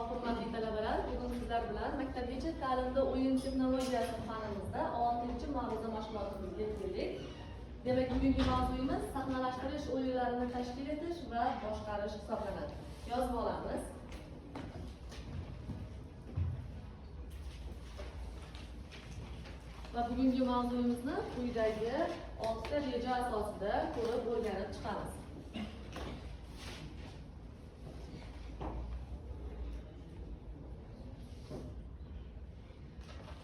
Hurmatli talabalar, bugun sizlar bilan maktabgacha ta'limda o'yin texnologiyasi fanimizda 6-ma'ruza mashg'ulotimizga keldik. Demak, bugungi mavzuyimiz sahnalashtirish o'yinlarini tashkil etish va boshqarish hisoblanadi. Yozib olamiz. Va bugungi mavzuyimizni quyidagi 6 ta reja asosida ko'rib o'rganib chiqamiz.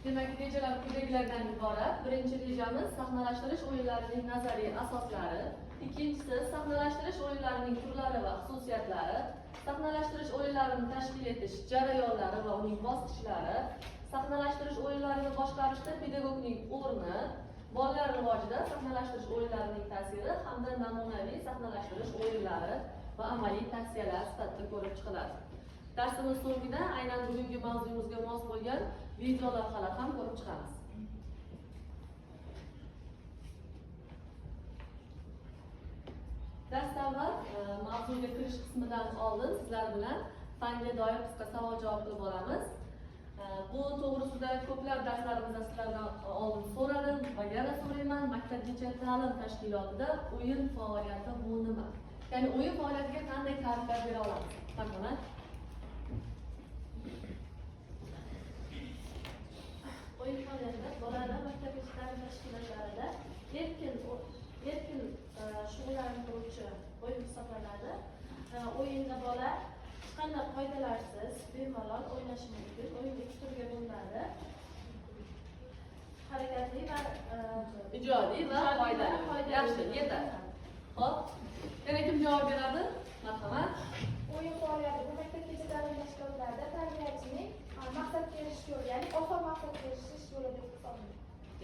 Demak, rejalar quyidagilardan iborat. Birinchi rejamiz sahnalashtirish o'yinlarining nazariy asoslari, ikkinchisi sahnalashtirish o'yinlarining turlari va xususiyatlari, sahnalashtirish o'yinlarini tashkil etish jarayonlari va uning bosqichlari, sahnalashtirish o'yinlarini boshqarishda pedagogning o'rni, bolalar rivojida sahnalashtirish o'yinlarining ta'siri hamda namunaviy sahnalashtirish o'yinlari va amaliy tavsiyalar sifatida ko'rib chiqiladi. Darsimiz so'ngida aynan bugungi mavzuyimizga mos bo'lgan video lavhalar ham ko'rib chiqamiz. Darsda avval mavzuga kirish qismidan oldin sizlar bilan fanga doir qisqa savol-javob qilib olamiz. Bu to'g'risida ko'plab darslarimizda sizlardan oldin so'radim va yana so'rayman. Maktabgacha ta'lim tashkilotida o'yin faoliyati bu nima? Ya'ni o'yin faoliyatiga qanday ta'riflar bera olamiz? Marhamat. O'yin faoliyatida bolalar maktabgacha ta'lim tashkilotlarida erkin shug'ullantiruvchi o'yin hisoblanadi. O'yinda bola hech qanday qoidalarsiz bemalol o'ynashi mumkin. O'yin ikki turga bo'linadi. Harakatli va Ijodiy va foydali. Yaxshi, yetadi. Xo'p. Yana kim javob beradi? Marhamat. O'yin faoliyati bu maktabgacha ta'lim tashkilotlarida tarbiyachining maqsadga erishish yo'li, ya'ni oson maqsadga erishish yo'li deb hisoblanadi.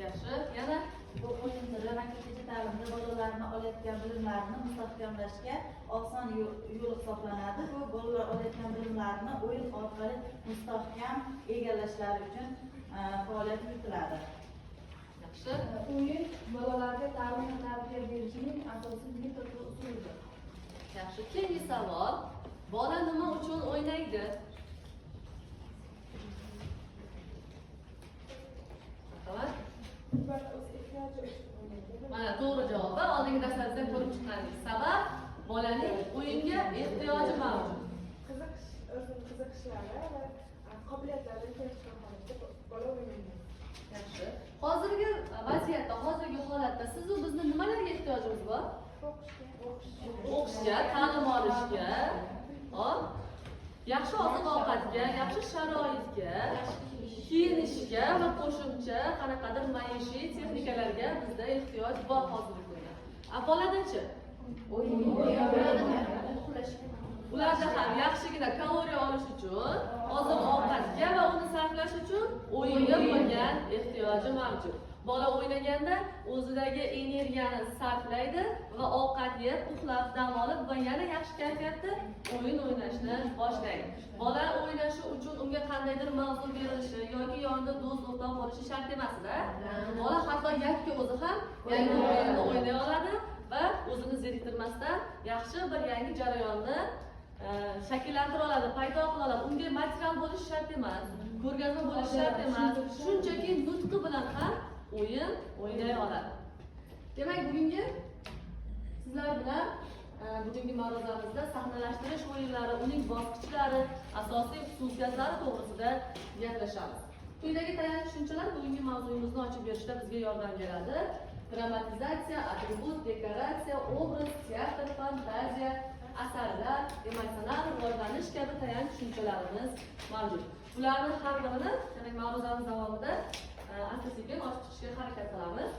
Yaxshi. Yana Bu o'yin turi maktabgacha ta'limda bolalarni olayotgan bilimlarini mustahkamlashga oson yo'l hisoblanadi. Bu bolalar olayotgan bilimlarini o'yin orqali mustahkam egallashlari uchun faoliyat yuritiladi. Yaxshi. O'yin bolalarga ta'lim va tarbiya berishning asosiy metod va usulidir. Yaxshi. Keyingi savol. Bola nima uchun o'ynaydi? Marhamat. Bola o'z ehtiyoji uchun o'ynaydi. Mana to'g'ri javobi. Oldingi darslarimizda ko'rib chiqqandik. Sabab bolaning o'yinga ehtiyoji mavjud. Qiziqish, o'zini qiziqishlari va qobiliyatlaridan kelib chiqqan holatda bola o'ynaydi. Yaxshi. Hozirgi vaziyatda, hozirgi holatda siz u bizni nimalarga ehtiyojimiz bor? O'qishga, O'qishga, ta'lim olishga, hop, yaxshi oziq-ovqatga, yaxshi sharoitga, kiyinishga va qo'shimcha qanaqadir maishiy texnikalarga bizda ehtiyoj bor hozirgi kunda. A boladachi? Ularda ham yaxshigina kaloriya olish uchun, oziq-ovqatga va uni sarflash uchun o'yinga bo'lgan ehtiyoji mavjud. Bola o'ynaganda o'zidagi energiyani sarflaydi va ovqat yeb, uxlab, dam olib va yana yaxshi kayfiyatda o'yin o'ynashni boshlaydi. Bola o'ynashi uchun unga qandaydir mavzu berilishi yoki yonida do'st o'rtoq bo'lishi shart emas-da. Bola hatto yakka o'zi ham yangi o'yinni o'ynay oladi va o'zini zeriktirmasdan yaxshi bir yangi jarayonni shakllantira oladi, paydo qila oladi. Unga material bo'lishi shart emas, ko'rgazma bo'lishi shart emas. Shunchaki nutqi bilan ham o'yin o'ynay oladi. Demak, bugungi sizlar bilan bugungi ma'ruzamizda sahnalashtirish o'yinlari, uning bosqichlari, asosiy xususiyatlari to'g'risida gaplashamiz. Quyidagi tayanch tushunchalar bugungi mavzuyimizni ochib berishda bizga yordam beradi. Dramatizatsiya, atribut, dekoratsiya, obraz, teatr, fantaziya, asarlar, emotsional rivojlanish kabi tayanch tushunchalarimiz mavjud. Bularni har birini demak ma'ruzamiz davomida asta-sekin ochib chiqishga harakat qilamiz.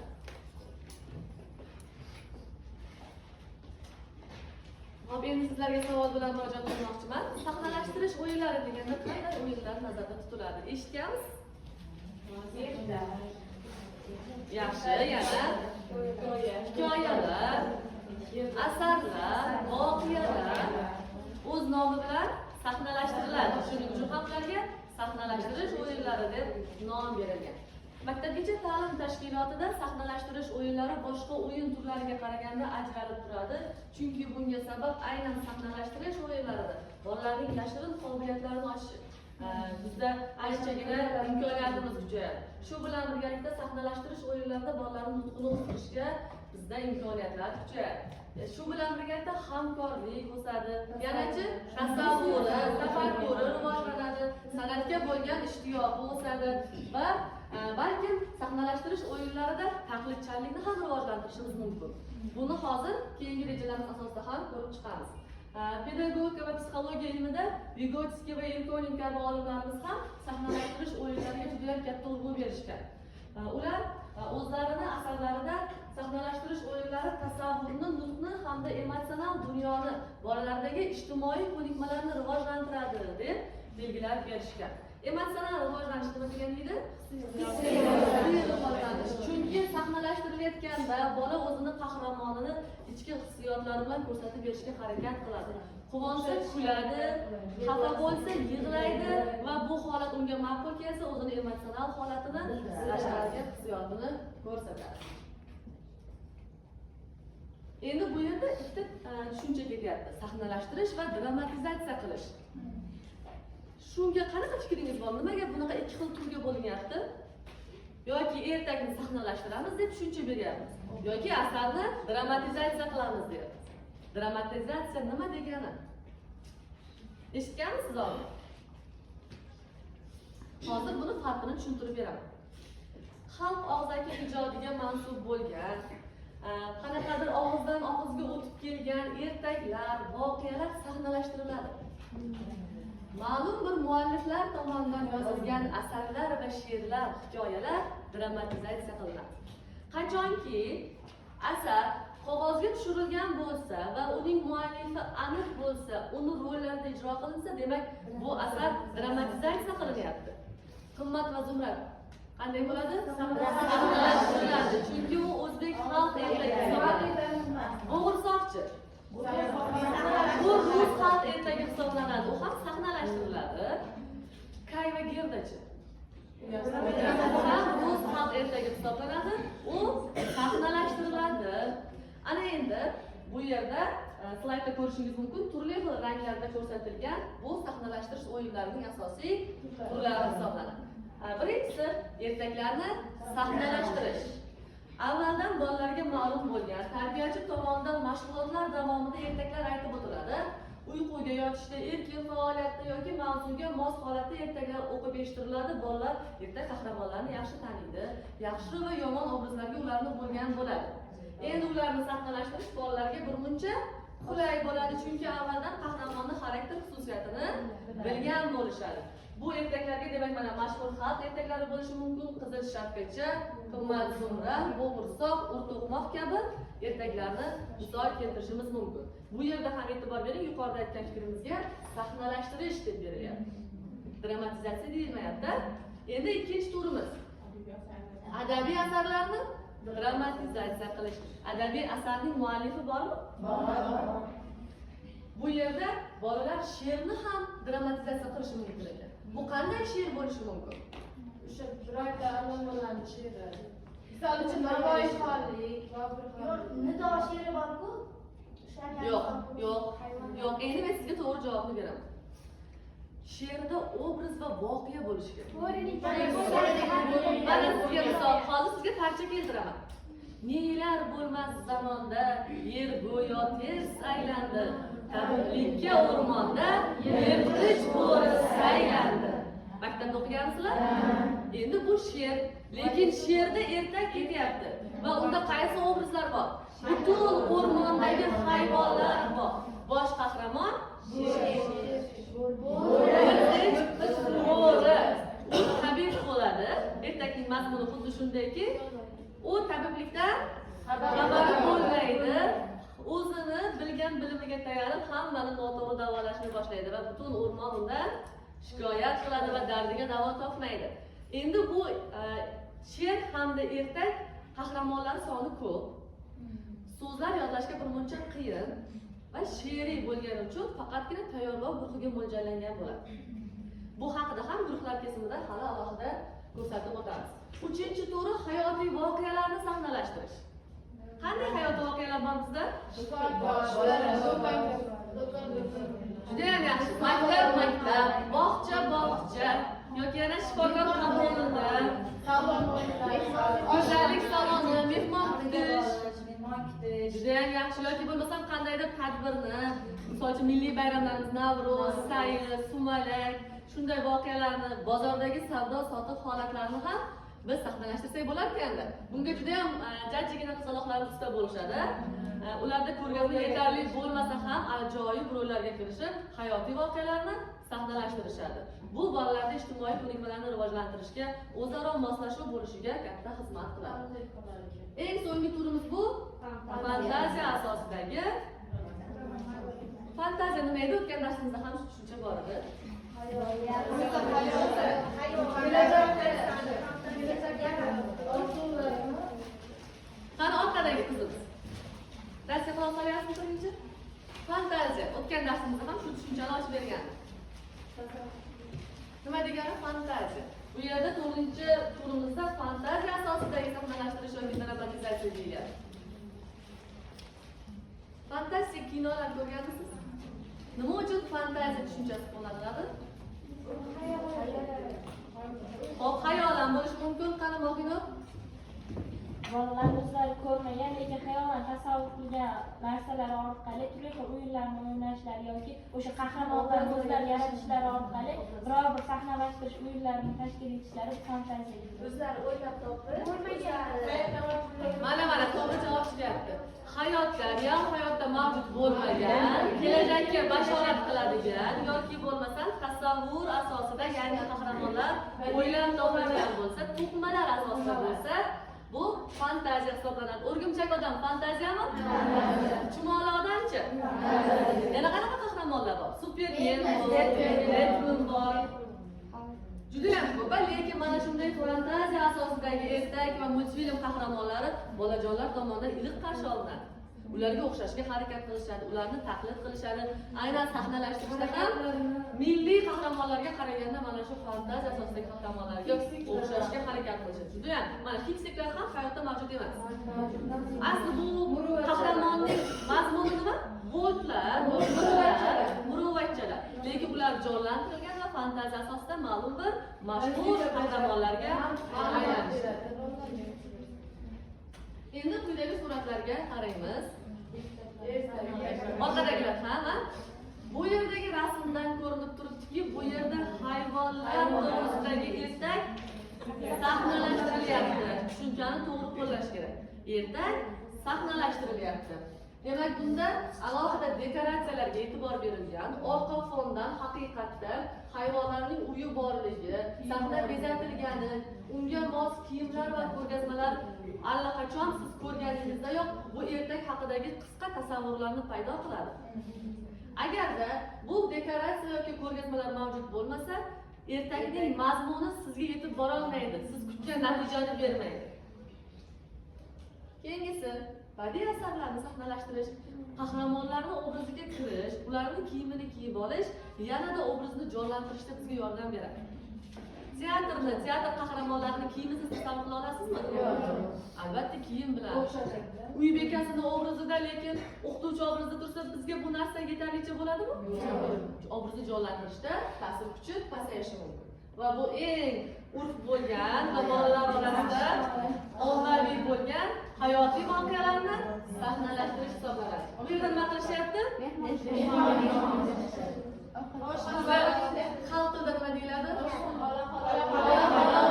Hop, endi sizlarga savol bilan murojaat qilmoqchiman. Sahnalashtirish o'yinlari deganda qanday o'yinlar nazarda tutiladi? Eshitganmiz? Yaxshi, yana hikoyalar, asarlar, voqealar o'z nomi bilan sahnalashtiriladi. Shuning uchun ham ularga sahnalashtirish o'yinlari deb nom berilgan. Maktabgacha ta'lim tashkilotida sahnalashtirish o'yinlari boshqa o'yin turlariga qaraganda ajralib turadi. Chunki bunga sabab aynan sahnalashtirish o'yinlarida bolalarning yashirin qobiliyatlarini Bizda anchagina imkoniyatimiz kuchayadi. Shu bilan birgalikda sahnalashtirish o'yinlarida bolalarni nutqini o'stirishga bizda imkoniyatlar kuchayadi. Shu bilan birgalikda hamkorlik o'sadi, yanachi tasavvuri, tafakkuri rivojlanadi, san'atga bo'lgan ishtiyoqi o'sadi va balkim sahnalashtirish o'yinlarida taqlidchanlikni ham rivojlantirishimiz mumkin. Buni hozir keyingi rejalarimiz asosida ham ko'rib chiqamiz. Pedagogika va psixologiya ilmida Vigotskiy va Elkonin kabi olimlarimiz ham sahnalashtirish o'yinlariga juda ham katta urg'u berishgan. Ular o'zlarini asarlarida sahnalashtirish o'yinlari tasavvurni, nutqni hamda emotsional dunyoni, bolalardagi ijtimoiy ko'nikmalarni rivojlantiradi deb belgilab berishgan. Emotsional rivojlanish nima degani edi? Hissiy rivojlanish. Chunki sahnalashtirilayotganda bola o'zini qahramonini ichki hissiyotlari bilan ko'rsatib berishga harakat qiladi. Quvonsa kuladi, xafa bo'lsa yig'laydi va bu holat unga ma'qul kelsa o'zini emotsional holatini, tashqariga hissiyotini ko'rsatadi. Endi bu yerda ikkita tushuncha ketyapti: sahnalashtirish va dramatizatsiya qilish. Shunga qanaqa fikringiz bor? Nimaga bunaqa ikki xil turga bo'linyapti? Yoki ertakni sahnalashtiramiz deb tushuncha beryapmiz, yoki asarni dramatizatsiya qilamiz deyapmiz. Dramatizatsiya nima degani? Eshitganmisiz oldin? Hozir buni farqini tushuntirib beraman. Xalq og'zaki ijodiga mansub bo'lgan, qanaqadir og'izdan og'izga o'tib kelgan ertaklar, voqealar sahnalashtiriladi. Ma'lum bir mualliflar tomonidan yozilgan asarlar va she'rlar, hikoyalar dramatizatsiya qilinadi. Qachonki asar qog'ozga tushirilgan bo'lsa va uning muallifi aniq bo'lsa, uni rollarda ijro qilinsa, demak bu asar dramatizatsiya qilinyapti. Qimmat va Zumrad qanday bo'ladi? Sahnalashtiriladi, chunki u o'zbek xalq ertagi hisoblanadi. Bo'g'irsoqchi bu rus xalq ertagi hisoblanadi, u ham sahnalashtiriladi. Kay va Gerdachi bu ham rus xalq ertagi hisoblanadi, u sahnalashtiriladi. Ana endi bu yerda slaydda ko'rishingiz mumkin, turli xil ranglarda ko'rsatilgan bu sahnalashtirish o'yinlarining asosiy turlari hisoblanadi. Birinchisi ertaklarni sahnalashtirish. Avvaldan bolalarga ma'lum bo'lgan tarbiyachi tomonidan mashg'ulotlar davomida ertaklar aytib o'tiladi. Uyquga yotishda, erkin faoliyatda yoki mavzuga mos holatda ertaklar o'qib eshittiriladi. Bolalar ertak qahramonlarini yaxshi taniydi, yaxshi va yomon obrazlarga ularni bo'lgan bo'ladi. Endi ularni sahnalashtirish bolalarga birmuncha qulay bo'ladi, chunki avvaldan qahramonni xarakter xususiyatini bilgan bo'lishadi. Bu ertaklarga demak mana mashhur xalq ertaklari bo'lishi mumkin, Qizil shapkacha, Qimmat Zumrad, Bo'g'irsoq, Urto'qmoq kabi ertaklarni misol keltirishimiz mumkin. Bu yerda ham e'tibor bering, yuqorida aytgan fikrimizga sahnalashtirish deb berilyapti. Dramatizatsiya deyilmayapti. Endi ikkinchi turimiz. Adabiy asarlarni dramatizatsiya qilish. Adabiy asarning muallifi bormi? Bor. Bu yerda bolalar she'rni ham dramatizatsiya qilishi mumkin ekan. Bu qanday she'r bo'lishi mumkin? O'sha birorta allomalarning she'ri. Misol uchun Navoiy xonlik, Bobur xonlik. Nido she'ri bor-ku. Yo'q, yo'q, yo'q. Endi men sizga to'g'ri javobni beraman. She'rda obraz va voqea bo'lishi kerak. Mana sizga misol, hozir sizga parcha keltiraman. Nelar bo'lmas zamonda, yer go'yo ters aylandi. Tabiblikka o'rmonda yirtqich bo'ri saylandi. Maktabda o'qiganmisizlar? Endi bu she'r, lekin she'rda ertak ketyapti va unda qaysi obrazlar bor? Butun o'rmondagi hayvonlar bor. Bosh qahramon yirtqich bo'ri. U tabib bo'ladi. Ertakning mazmuni xuddi shundayki, u tabiblikdan xabari bo'lmaydi. O'zini bilgan bilimiga tayanib hammani noto'g'ri davolashni boshlaydi va butun o'rmon undan shikoyat qiladi va dardiga davo topmaydi. Endi bu she'r hamda ertak qahramonlari soni ko'p. So'zlar yodlashga birmuncha qiyin va she'riy bo'lgani uchun faqatgina tayyorlov guruhiga mo'ljallangan bo'ladi. Bu haqida ham guruhlar kesimida hali alohida ko'rsatib o'tamiz. Uchinchi turi hayotiy voqealarni sahnalashtirish. Qanday hayotiy voqealar bor bizda? Juda ham yaxshi. Maktab, maktab, bog'cha, bog'cha, Xo'jalik saloni, mehmon kutish. Mehmon kutish. Judayam yaxshi. Yoki bo'lmasam qandaydir tadbirni, misol uchun milliy bayramlarimiz, Navro'z, sayil, sumalak, shunday voqealarni, bozordagi savdo sotiq holatlarini ham biz sahnalashtirsak bo'larkanda. Bunga judayam jajjigina qizaloqlar usta bo'lishadi. Ularda ko'rgazma yetarli bo'lmasa ham ajoyib rollarga kirishib, hayotiy voqealarni sahnalashtirishadi. Bu bolalarda ijtimoiy ko'nikmalarni rivojlantirishga, o'zaro moslashuv bo'lishiga katta xizmat qiladi. Eng so'nggi turimiz bu fantaziya asosidagi. Fantaziya nima edi? O'tgan darsimizda ham shu tushuncha bor edi. Qani orqadagi qizimiz. Darsga quloq solyapsizmi birinchi? Fantaziya. O'tgan darsimizda ham shu tushunchani ochib bergandik. Nima degani fantaziya? Bu yerda to'rtinchi turimizda fantaziya asosidagi sahnalashtirish yoki dramatizatsiya deyiladi. Fantastik kinolar ko'rganmisiz? Nima uchun fantaziya tushunchasi qo'llaniladi? Xo'p, xayolan bo'lishi mumkin. Qani Mohinur? Bolalar o'zlari ko'rmagan, lekin xayolan tasavvur qilgan narsalari orqali turli xil o'yinlarni o'ynashlari yoki o'sha qahramonlarni o'zlari yaratishlari orqali biror bir sahnalashtirish o'yinlarini tashkil etishlari fantaziya. O'zlari o'ylab topib, Mana mana to'g'ri javob chiqyapti. Hayotda, real hayotda mavjud bo'lmagan, kelajakka bashorat qiladigan yoki bo'lmasam tasavvur asosida yangi qahramonlar o'ylab topilgan bo'lsa, tug'malar asosida bo'lsa, bu fantaziya hisoblanadi. O'rgimchak odam fantaziyami? Chumoli odamchi? Yana qanaqa qahramonlar bor? Supermen bor, Batman bor. Judayam ko'p, lekin mana shunday fantaziya asosidagi ertak va multfilm qahramonlari bolajonlar tomonidan iliq qarshi olinadi. Ularga o'xshashga harakat qilishadi, ularni taqlid qilishadi. Aynan sahnalashtirishda ham milliy qahramonlarga qaraganda mana shu fantaziya asosidagi qahramonlarga o'xshashga harakat qilishadi. Judayam mana fiksiklar ham hayotda mavjud emas. Asli bu qahramonning mazmuni nima? Voltlar, muruvvatchalar. Lekin ular jonlantirilgan va fantaziya asosida ma'lum bir mashhur qahramonlarga aylanishdi. Endi quyidagi suratlarga qaraymiz. Orqadagilar hamma. Bu yerdagi rasmdan ko'rinib turibdiki, bu yerda hayvonlar to'g'risidagi ertak sahnalashtirilyapti. Tushunchani to'g'ri qo'llash kerak. Ertak sahnalashtirilyapti. Demak, bunda alohida dekoratsiyalarga e'tibor berilgan. Orqa fondan haqiqatda hayvonlarning uyi borligi, sahna bezatilgani, unga mos kiyimlar va ko'rgazmalar allaqachon siz ko'rganingizdayoq bu ertak haqidagi qisqa tasavvurlarni paydo qiladi. Agarda bu dekoratsiya yoki ko'rgazmalar mavjud bo'lmasa, ertakning mazmuni sizga yetib bora olmaydi, siz kutgan natijani bermaydi. Keyingisi badiiy asarlarni sahnalashtirish, qahramonlarni obraziga kirish, ularning kiyimini kiyib olish yanada obrazni jonlantirishda bizga yordam beradi. Teatrni, teatr qahramonlarini kiyimisiz tasavvur qila olasizmi? Yo'q. Albatta kiyim bilan. Uy bekasini obrazida, lekin o'qituvchi obrazida tursa bizga bu narsa yetarlicha bo'ladimi? Yo'q. Obrazni jonlantirishda ta'sir kuchi pasayishi mumkin. Va bu eng urf bo'lgan va bolalar orasida ommaviy bo'lgan hayotiy voqealarni sahnalashtirish hisoblanadi. Bu yerda nima qilishyapti? Va xalq tilida nima deyiladi?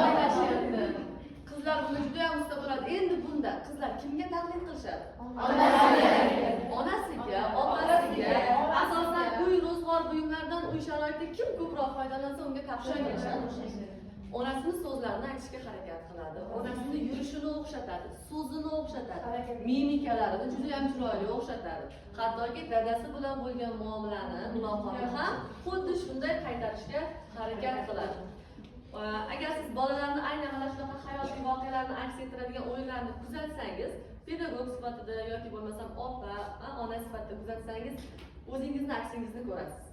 O'ynashyapti. Qizlar buni juda ham usta bo'ladi. Endi bunda qizlar kimga taqlid qilishadi? Onasiga, opasiga, asosan uy ro'zg'or buyumlaridan uy sharoitida kim ko'proq foydalansa unga taqlid qilishadi. Onasini so'zlarini aytishga harakat qiladi, onasini yurishini o'xshatadi, so'zini o'xshatadi, mimikalarini juda ham chiroyli o'xshatadi. Hattoki dadasi bilan bo'lgan muomalani, muloqotni ham xuddi shunday qaytarishga harakat qiladi. Agar siz bolalarni aynan mana shunaqa hayotiy voqealarni aks ettiradigan o'yinlarni kuzatsangiz, pedagog sifatida yoki bo'lmasam opa, ona sifatida kuzatsangiz, o'zingizni aksingizni ko'rasiz.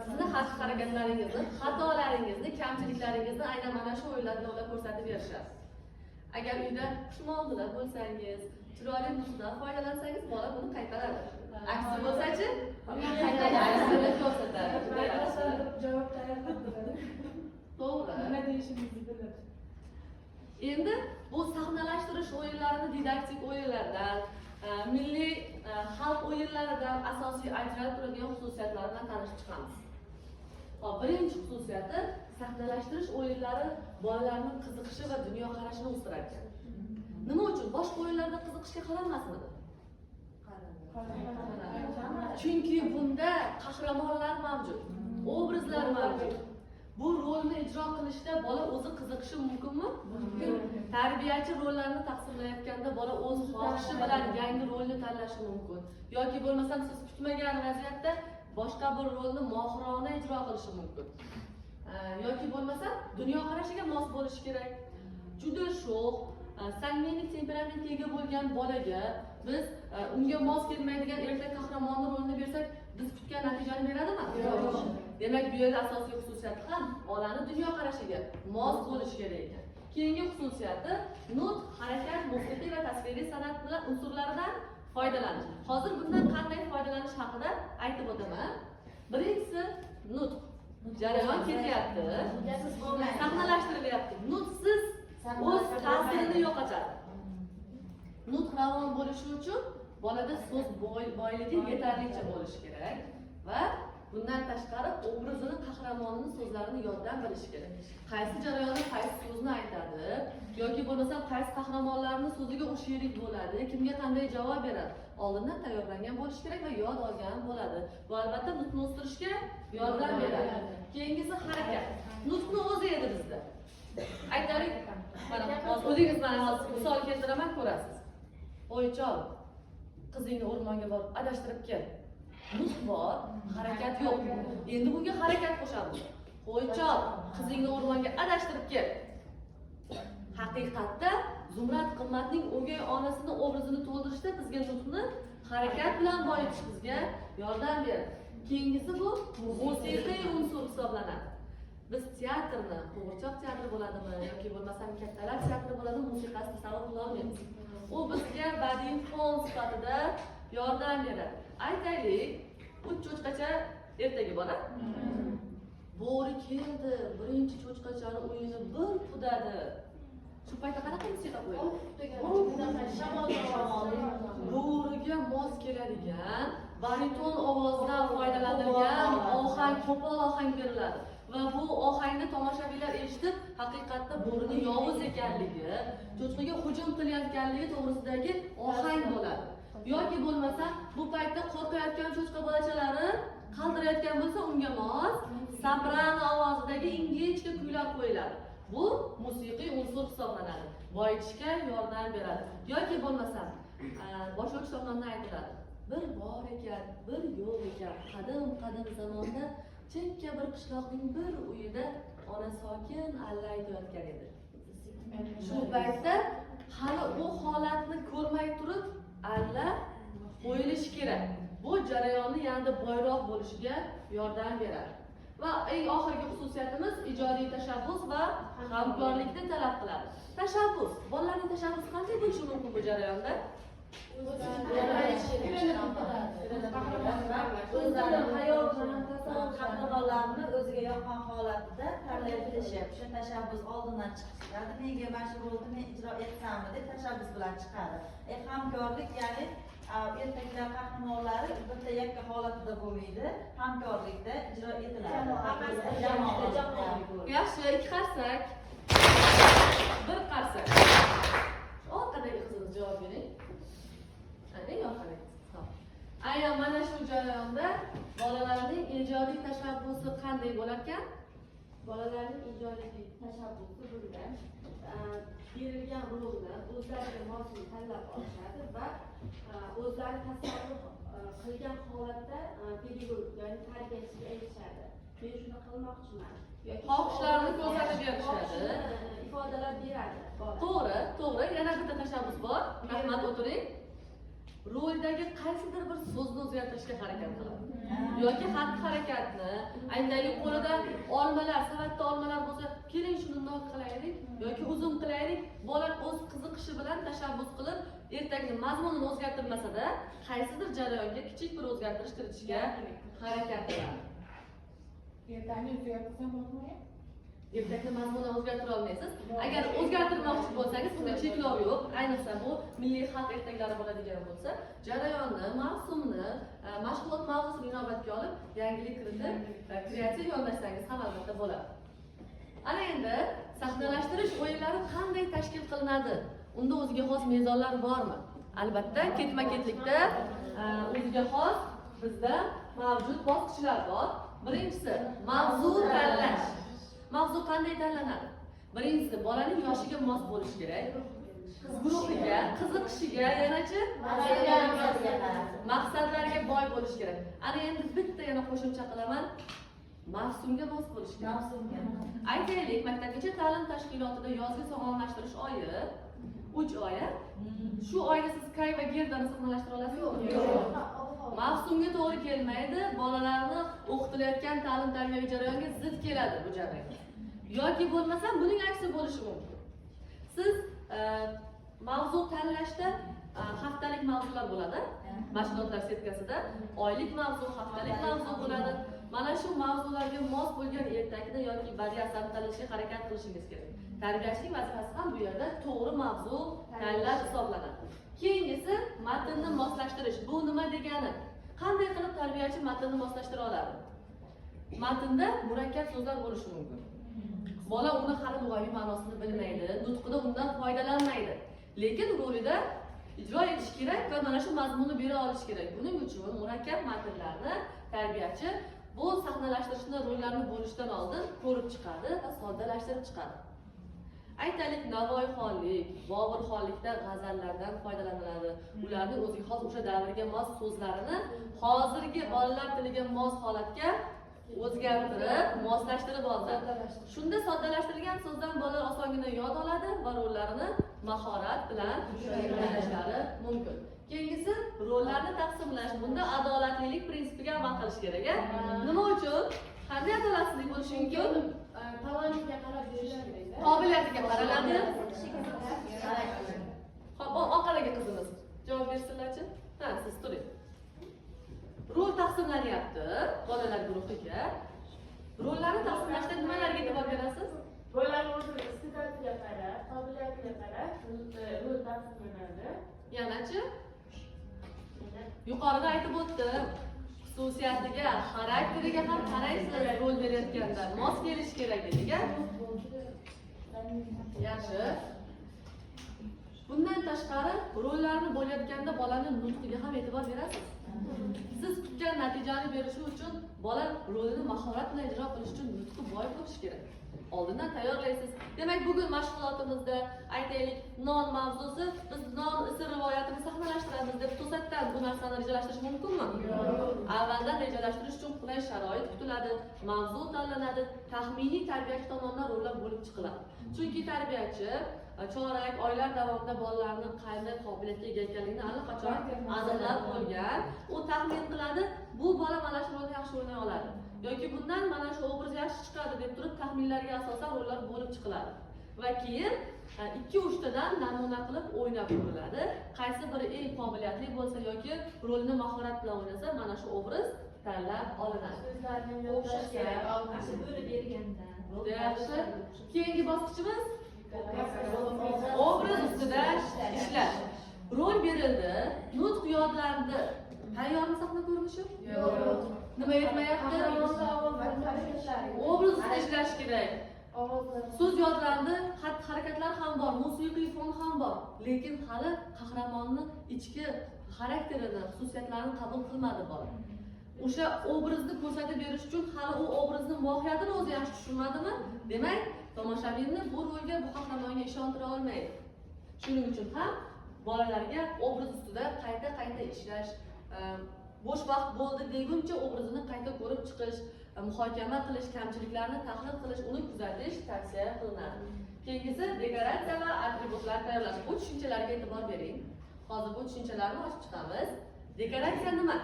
Sizni xatti-harakatlaringizni, xatolaringizni, kamchiliklaringizni aynan mana shu o'yinlarda ular ko'rsatib berishadi. Agar uyda xushmuomala bo'lsangiz, chiroyli nutqdan foydalansangiz, bola buni qaytaradi. Aksi bo'lsa-chi, aksini ko'rsatadi. Javob tayyorlab turadi. To'g'ri. Nima deyishimizni bilib. Endi bu sahnalashtirish o'yinlarini didaktik o'yinlardan, milliy xalq o'yinlaridan asosiy ajralib turadigan xususiyatlari bilan tanishib chiqamiz. Hop, birinchi xususiyati: sahnalashtirish o'yinlari bolalarning qiziqishi va dunyoqarashini o'stirar ekan. Nima uchun? Boshqa o'yinlarda qiziqishga qaralmasmidi? Chunki bunda qahramonlar mavjud, obrazlar mavjud. Bu rolni ijro qilishda bola o'zi qiziqishi mumkinmi? Mumkin. Tarbiyachi rollarni taqsimlayotganda bola o'z xohishi bilan yangi rolni tanlashi mumkin yoki bo'lmasam siz kutmagan vaziyatda boshqa bir rolni mohirona ijro qilishi mumkin. Yoki bo'lmasa dunyoqarashiga mos bo'lishi kerak. Juda sho'x, sangvinik temperamentga ega bo'lgan bolaga biz unga mos kelmaydigan ertak qahramoni rolini bersak, biz kutgan natijani beradimi? Yo'q. Demak, bu yerda asosiy xususiyati ham bolani dunyoqarashiga mos bo'lishi kerak ekan. Keyingi xususiyati: nutq, harakat, musiqiy va tasviriy san'at bilan unsurlaridan foydalanish. Hozir bundan qanday foydalanish haqida aytib o'taman. Birinchisi nutq. Jarayon ketyapti, Siz bo'lmaydi. Sahnalashtirilyapti. Nutqsiz o'z ta'sirini yo'qotadi. Nutq ravon bo'lishi uchun bolada so'z boyligi yetarlicha bo'lishi kerak va bundan tashqari obrazini, qahramonini so'zlarini yoddan bilishi kerak. Qaysi jarayonda qaysi so'zni aytadi yoki bo'lmasam qaysi qahramonlarni so'ziga u sherik bo'ladi, kimga qanday javob beradi, oldindan tayyorlangan bo'lishi kerak va yod olgan bo'ladi. Bu albatta nutqni o'stirishga yordam beradi. Keyingisi harakat. Nutqni o'zi edi bizda. Aytaylik, mana hozir o'zingiz, mana hozir misol keltiraman, ko'rasiz. "Voy chol, qizingni o'rmonga borib adashtirib kel." Nutq bor, harakat yo'q. Endi bunga harakat qo'shamiz. "Qo'y chol, qizingni o'rmonga adashtirib kel." Haqiqatda Zumrad Qimmatning o'gay onasini obrazini to'ldirishda bizga nutqni harakat bilan boyitish bizga yordam beradi. Keyingisi bu musiqiy unsur hisoblanadi. Biz teatrni, qo'g'irchoq teatri bo'ladimi yoki bo'lmasam kattalar teatri bo'ladimi, musiqasi tasavvur qila olmaymiz. U bizga badiiy fon sifatida yordam beradi. Aytaylik, "Uch cho'chqacha" ertagi bor. Bo'ri keldi, birinchi cho'chqachani uyini bir pudadi. Shu paytda qanaqa musiqa qo'yiladi? Bo'riga mos keladigan bariton ovozdan foydalanilgan ohang, qo'pol ohang beriladi va bu ohangni tomoshabinlar eshitib, haqiqatda bo'rini yovuz ekanligi, cho'chqaga hujum qilayotganligi to'g'risidagi ohang bo'ladi. Yoki bo'lmasa bu paytda qo'rqayotgan cho'chqa bolachalari qaltirayotgan bo'lsa, unga mos soprano ovozidagi ingichka kuylar qo'yiladi. Bu musiqiy unsur hisoblanadi, boyitishga yordam beradi. Yoki bo'lmasa boshlovchi tomonidan aytiladi: "Bir bor ekan, bir yo'q ekan, qadim qadim zamonda chekka bir qishloqning bir uyida ona sokin alla aytayotgan edi." Shu paytda hali u holatni ko'rmay turib alla qo'yilishi kerak. Bu jarayonni yanada boyroq bo'lishiga yordam beradi. Va eng oxirgi xususiyatimiz ijodiy tashabbus va hamkorlikni talab qiladi. Tashabbus, bolalarning tashabbusi qanday bo'lishi mumkin bu jarayonda? O'zlari xayol bilan tasavvur qahramonlarni o'ziga yoqqan holatida tanlay bilishi, o'sha tashabbus oldindan chiqishadi. Nega mana shu rolni men ijro etsammi deb tashabbus bilan chiqadi. Hamkorlik, ya'ni ertaklar qahramonlari bitta yakka holatida bo'lmaydi, hamkorlikda ijro etiladi. Hammasi Jamoa. Jamoaviy. Yaxshi, ikki qarsak, bir qarsak. Shu orqadagi qizimiz javob bering. Ha, eng orqadagi qiz. Hop. Aynan mana shu jarayonda bolalarning ijodiy tashabbusi qanday bo'larkan? Bolalarning ijodiy tashabbusi bunda berilgan rolni o'zlariga mosini tanlab olishadi va o'zlari tasavvur qilgan holatda pedagog, ya'ni tarbiyachiga aytishadi: "Men shuni qilmoqchiman" yoki Xohishlarini ko'rsatib berishadi. Xohishini ifodalab beradi bola. To'g'ri. Yana bitta tashabbus bor. Rahmat, o'tiring. Roldagi qaysidir bir so'zni o'zgartirishga harakat qiladi yoki xatti harakatni. Aytaylik, qo'lida olmalar, savatda olmalar bo'lsa, "Keling, shuni nok qilaylik yoki uzum qilaylik." Bola o'z qiziqishi bilan tashabbus qilib, ertakni mazmunini o'zgartirmasada, qaysidir jarayonga kichik bir o'zgartirish kiritishga harakat qiladi. Ertakni o'zgartirsam bo'ladimi? Ertakni mazmunini o'zgartira olmaysiz. Agar o'zgartirmoqchi bo'lsangiz, bunga cheklov yo'q. Ayniqsa bu milliy xalq ertaklari bo'ladigan bo'lsa, jarayonni, mavsumni, mashg'ulot mavzusini inobatga olib, yangilik kiritib, kreativ yondashsangiz ham albatta bo'ladi. Ana endi sahnalashtirish o'yinlari qanday tashkil qilinadi? Unda o'ziga xos mezonlar bormi? Albatta, ketma-ketlikda o'ziga xos bizda mavjud bosqichlar bor. Birinchisi mavzu tanlash. Mavzu qanday tanlanadi? Birinchisi bolaning yoshiga mos bo'lishi kerak. Guruhiga, qiziqishiga, yanachi maqsadlarga boy bo'lishi kerak. Ana endi bitta yana qo'shimcha qilaman. Mavsumga mos bo'lishi kerak. Mavsumga. Aytaylik, maktabgacha ta'lim tashkilotida yozgi sog'lomlashtirish oyi 3 oy. Shu oyda siz Kay va Gerdani sahnalashtira olasizmi? Yo'q. Mavsumga to'g'ri kelmaydi, bolalarni o'qitilayotgan ta'lim tarbiyaviy jarayonga zid keladi bu jarayon. Yoki bo'lmasa buning aksi bo'lishi mumkin. Siz mavzu tanlashda haftalik mavzular bo'ladi. Mashg'ulotlar setkasida oylik mavzu, haftalik mavzu bo'ladi. Mana shu mavzularga mos bo'lgan ertakni yoki badiiy asarni tanlashga harakat qilishingiz kerak. Tarbiyachining vazifasi ham bu yerda to'g'ri mavzu tanlash hisoblanadi. Keyingisi matnni moslashtirish. Bu nima degani? Qanday qilib tarbiyachi matnni moslashtira oladi? Matnda murakkab so'zlar bo'lishi mumkin. Bola uni hali lug'aviy ma'nosini bilmaydi, nutqida undan foydalanmaydi. Lekin rolida ijro etish kerak va mana shu mazmunni bera olish kerak. Buning uchun murakkab matnlarni tarbiyachi bu sahnalashtirishni rollarni bo'lishdan oldin ko'rib chiqadi va soddalashtirib chiqadi. Aytaylik, Navoiyxonlik, Boburxonlikda g'azallardan foydalaniladi. Ularning o'ziga xos o'sha davrga mos so'zlarini hozirgi bolalar tiliga mos holatga o'zgartirib, moslashtirib oladi. Shunda soddalashtirilgan so'zdan bolalar osongina yod oladi va rollarni mahorat bilan o'ynashlari mumkin. Keyingisi rollarni taqsimlash. Bunda adolatlilik prinsipiga amal qilish kerak, a? Nima uchun? Qanday adolatsizlik bo'lishi mumkin? Talantga qarab berish kerak. Qobiliyatiga qaraladi. Xo'p, orqadagi qizimiz javob bersinlarchi. Ha, siz turing. Rol taqsimlanyapti bolalar guruhiga. Rollarni taqsimlashda nimalarga e'tibor berasiz? Rollarni o'zini iste'dodiga qarab, qobiliyatiga qarab rol taqsimlanadi. Yanachi? Yuqorida aytib o'tdim. Xususiyatiga, xarakteriga ham qaraysiz rol berayotganda. Mos kelishi kerak dedik, a? Yaxshi. Bundan tashqari rollarni bo'layotganda bolaning nutqiga ham e'tibor berasiz. Siz kutgan natijani berishi uchun bola rolini mahorat bilan ijro qilish uchun nutqi boy bo'lishi kerak. Oldindan tayyorlaysiz. Demak, bugun mashg'ulotimizda aytaylik, non mavzusi, biz non isi rivoyatini sahnalashtiramiz deb to'satdan bu narsani rejalashtirish mumkinmi? Yo'q. Avvaldan rejalashtirish uchun qulay sharoit kutiladi, mavzu tanlanadi, taxminiy tarbiyachi tomonidan rollar bo'lib chiqiladi. Chunki tarbiyachi chorak oylar davomida bolalarni qanday qobiliyatga ega ekanligini allaqachon aniqlab bo'lgan. U taxmin qiladi, bu bola mana shu rolni yaxshi o'ynay oladi yoki bundan mana shu obraz yaxshi chiqadi deb turib taxminlarga asosan rollar bo'lib chiqiladi. Va keyin 2-3 tadan namuna qilib o'ynab ko'riladi. Qaysi biri eng qobiliyatli bo'lsa yoki rolni mahorat bilan o'ynasa, mana shu obraz tanlab olinadi. So'zlarni yodlash kerak. Bo'lib berganda. Yaxshi. Keyingi bosqichimiz obraz ustida ishlash. Rol berildi, nutq yodlandi. Tayyormi sahna ko'rinishi? Yo'q. Nima yetmayapti? Obraz ustida ishlash kerak. So'z yodlandi, xatti-harakatlar ham bor, musiqiy fon ham bor, lekin hali qahramonni ichki xarakterini, xususiyatlarini qabul qilmadi bola. O'sha obrazni ko'rsatib berish uchun hali u obrazni mohiyatini o'zi yaxshi tushunmadimi? Demak, tomoshabinni bu rolga, bu qahramonga ishontira olmaydi. Shuning uchun ham bolalarga obraz ustida qayta-qayta ishlash, bo'sh vaqt bo'ldi deguncha obrazini qayta ko'rib chiqish, muhokama qilish, kamchiliklarni tahlil qilish, uni kuzatish tavsiya qilinadi. Keyingisi dekoratsiya va atributlar tayyorlash. Bu tushunchalarga e'tibor bering. Hozir bu tushunchalarni ochib chiqamiz. Dekoratsiya nima?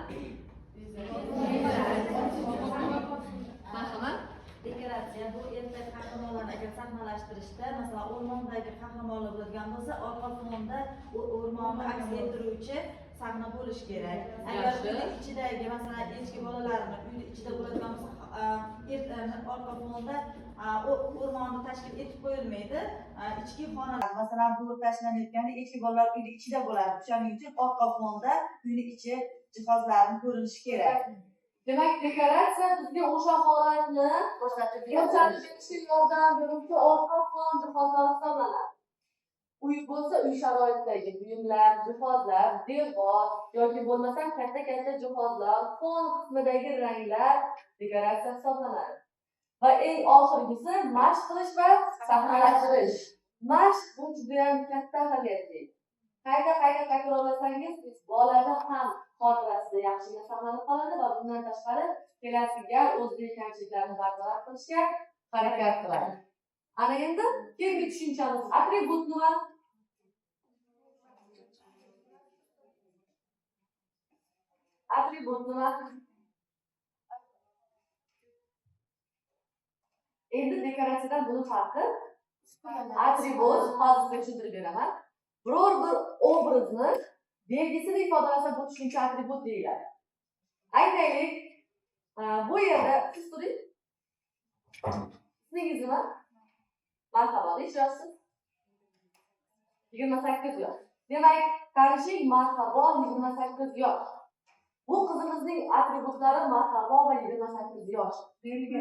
Marhamat. Dekoratsiya bu ertak qahramonlarni agar sahnalashtirishda, masalan, o'rmondagi qahramonlar bo'ladigan bo'lsa, orqa fonda o'rmonni aks ettiruvchi sahna bo'lishi kerak. Agar uyni ichidagi, masalan, echki bolalarini uyni ichida bo'ladigan bo'lsa, Orqa fonda o'rmonni tashkil etib qo'yilmaydi. Ichki xona, masalan, bo'ri tashlanayotganda echki bolalar uyni ichida bo'ladi. O'shaning uchun orqa fonda uyni ichi jihozlarini ko'rinishi kerak. Demak, dekoratsiya bizga o'sha holatni ko'rsatib ko'rsatib berishga yordam beruvchi orqa fon jihozlari hisoblanadi. Uy bo'lsa, uy sharoitidagi buyumlar, jihozlar, devor yoki bo'lmasam katta-katta jihozlar, fon qismidagi ranglar dekoratsiya hisoblanadi. Va eng oxirgisi mashq qilish va sahnalashtirish. Mashq bu juda ham katta ahamiyatli. Qayta-qayta takrorlasangiz, bolada ham xotirasida yaxshigina saqlanib qoladi va bundan tashqari kelasi gal o'zidagi kamchiliklarni bartaraf qilishga harakat qiladi. Ana endi keyingi tushunchamiz atribut nima? Atribut nima? Endi dekoratsiyadan buni farqi, atribut hozir sizga tushuntirib beraman. Biror bir obrazni belgisini ifodalasa, bu tushuncha atribut deyiladi. Aytaylik, bu yerda siz turing. Ismingiz nima? Marhabo, necha yoshsiz? 28 yosh. Demak, tanishing, Marhabo, 28 yosh. Bu qizimizning atributlari Marhabo va 28 yosh. Belgi.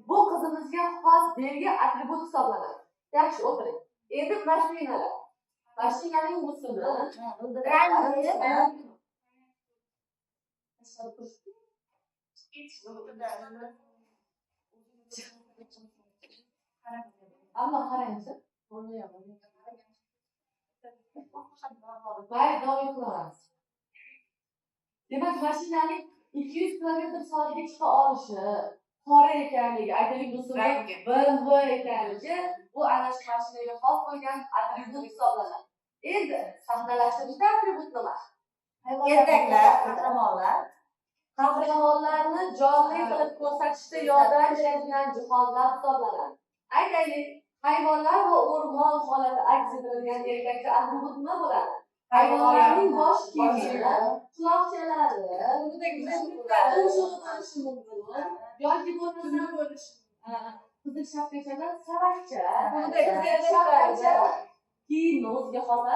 Bu qizimizga xos belgi, atribut hisoblanadi. Yaxshi, o'tiring. Endi mashinalar. Mashinaning musini Rangi. Ammo qarangchi. Mayli, davom etaveramiz. Demak, mashinaning 200 kilometr soatga chiqa olishi, qora ekanligi, aytaylik, musini Rangi. BMW ekanligi, bu ana shu mashinaga xos bo'lgan atribut hisoblanadi. Endi sahnalashtirishda atribut nima? Ertaklar, qahramonlar. Qahramonlarni jonli qilib ko'rsatishda yordam beradigan jihozlar hisoblanadi. Aytaylik, hayvonlar va o'rmon holati aks ettirilgan ertakda atribut nima bo'ladi? Hayvonlarning bosh kiyimi, quloqchalari, tumshug'i bo'lishi mumkin yoki bo'lmasa qizil shapkachadan savatcha, shapkacha, kiyimni o'ziga xos,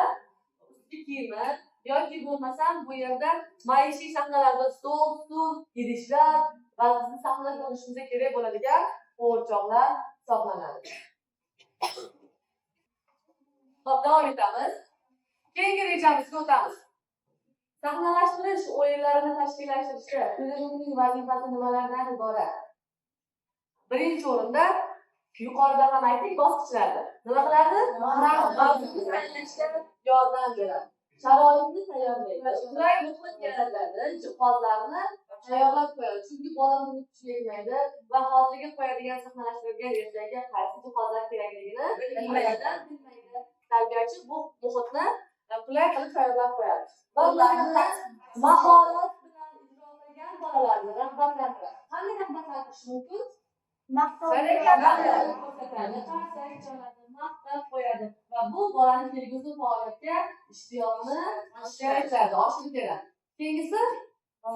ustki kiyimi yoki bo'lmasam bu yerda maishiy sahnalarda stol, stul, idishlar va bizni sahna ko'rishimizga kerak bo'ladigan qo'g'irchoqlar hisoblanadi. Xo'p, davom etamiz. Keyingi rejamizga o'tamiz. Sahnalashtirish o'yinlarini tashkillashtirishda pedagogning vazifasi nimalardan iborat? Birinchi o'rinda, yuqorida ham aytdik, bosqichlarda. Nima qiladi? Mavzuni tanlashga yordam beradi. Sharoitni tayyorlaydi. Qulay muhit yaratadi, jihozlarni tayyorlab qo'yadi. Chunki bola buni tushunmaydi va hozirgi qo'yadigan sahnalashtirilgan ertakka qaysi jihozlar kerakligini bilmaydi. Tarbiyachi bu muhitni qulay qilib tayyorlab qo'yadi. Va ularni mahorat bilan ijro qilgan bolalarni rag'batlantiradi. Qanday rag'batlantirish mumkin? Ko'rsatadi, qarsak chaladi, maqtab qo'yadi va bu bolani kelgusi faoliyatga ishtiyoqini yaratadi, oshirib beradi. Keyingisi,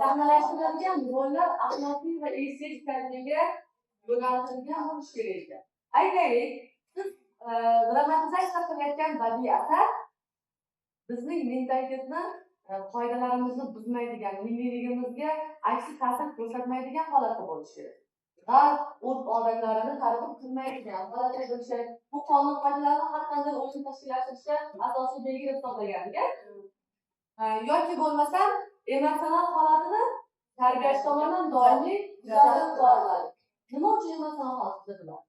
sahnalashtirilgan rollar axloqiy va estetik tarbiyaga yo'naltirilgan bo'lishi kerak ekan. Aytaylik, siz dramatizatsiya qilayotgan badiiy asar bizning mentalitetni, qoidalarimizni buzmaydigan, milliyligimizga aksi ta'sir ko'rsatmaydigan holatda bo'lishi kerak. G'arb urf-odatlarini targ'ib qilmaydigan holatda bo'lishi kerak. Bu qonun qoidalarni har qanday o'yin tashkillashtirishda asosiy belgi deb hisoblagandik. Yoki bo'lmasam emotsional holatini tarbiyachi tomonidan doimiy kuzatib boriladi. Nima uchun emotsional holat kuzatiladi?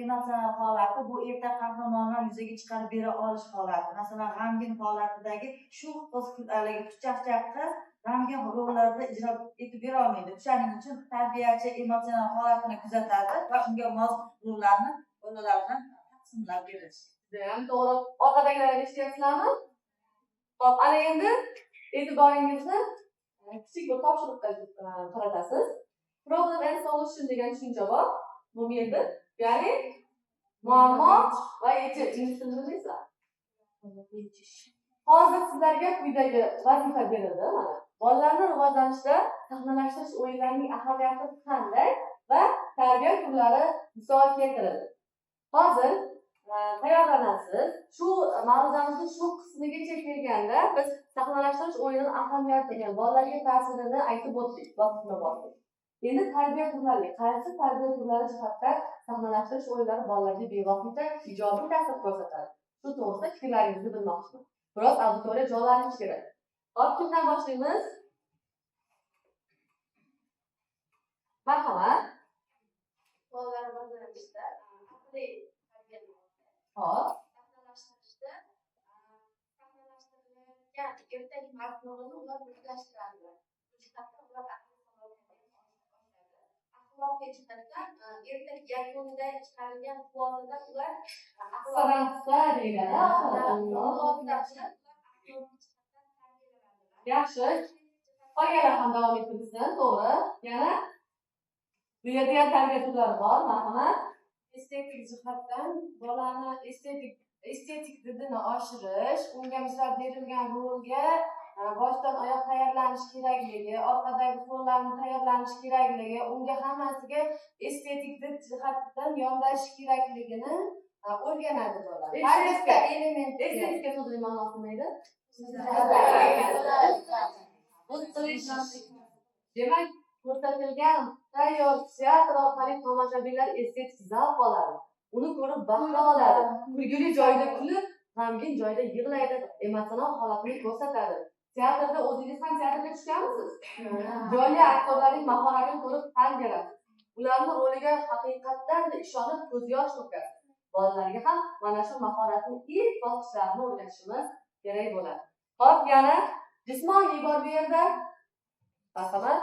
Emotsional holati bu ertak qahramonini yuzaga chiqarib bera olish holati. Masalan, g'amgin holatidagi shu qiz, haligi xushchaqchaq qiz g'amgin rollarda ijro etib bera olmaydi. O'shaning uchun tarbiyachi emotsional holatini kuzatadi va unga mos rollarni bolalar bilan taqsimlab berish. Judayam to'g'ri. Orqadagilar eshityapsizlarmi? Xo'p, ana endi e'tiboringizni kichik bir topshiriqqa qaratasiz. Problem and solution degan tushuncha bor. Bu yerda, ya'ni muammo va yechim. Ingliz tilini bilmaysizlar. Hozir sizlarga quyidagi vazifa berildi mana. Bolalarni rivojlanishida sahnalashtirish o'yinlarining ahamiyati qanday va tarbiya turlari misol keltirildi. Hozir tayyorlanasiz. Shu ma'ruzamizning shu qismigacha kelganda biz sahnalashtirish o'yinining ahamiyatini, bolalarga ta'sirini aytib o'tdik, bosqichma-bosqich. Endi tarbiya turlari, qaysi tarbiya turlari jihatdan sahnalashtirish o'yinlari bolalarga bevosita ijobiy ta'sir ko'rsatadi? Shu to'g'risida fikrlaringizni bilmoqchiman. Biroz auditoriya jonlanishi kerak. Hop, kimdan boshlaymiz? Marhamat. Bolalar rivojlanishda aqliy tarbiyani Hop. sahnalashtirishda sahnalashtirilgan ertak mazmunini ular o'zlashtiradilar. Bu jihatdan ular aqliy salohiyatini oshadi. Axloqiy jihatdan ertak yakunida chiqarilgan xulosadan ular Qissadan deyiladi. Yaxshi. Qolganlar ham davom ettirsin, to'g'ri. Yana bu yerda ham tarbiya turlari bor, marhamat. Estetik jihatdan bolani estetik didini oshirish, unga misol berilgan rolga boshdan oyoq tayyorlanish kerakligi, orqadagi qo'llarni tayyorlanish kerakligi, unga hammasiga estetik did jihatdan yondashish kerakligini o'rganadi bola. Har bitta elementga. Estetika so'zining ma'nosi nima edi? Demak, ko'rsatilgan tayyor teatr orqali tomoshabinlar estetik zavq oladi. Uni ko'rib bahra oladi. Kulgili joyda kulib, g'amgin joyda yig'laydi, emotsional holatini ko'rsatadi. Teatrda o'zingiz ham teatrga tushganmisiz? Jonli aktyorlarning mahoratini ko'rib tan berasiz. Ularning roliga haqiqatdan ishonib ko'z yosh to'kasiz. Bolalarga ham mana shu mahoratning ilk bosqichlarini o'rgatishimiz kerak bo'ladi. Hop, yana jismoniy bor bu yerda. Marhamat.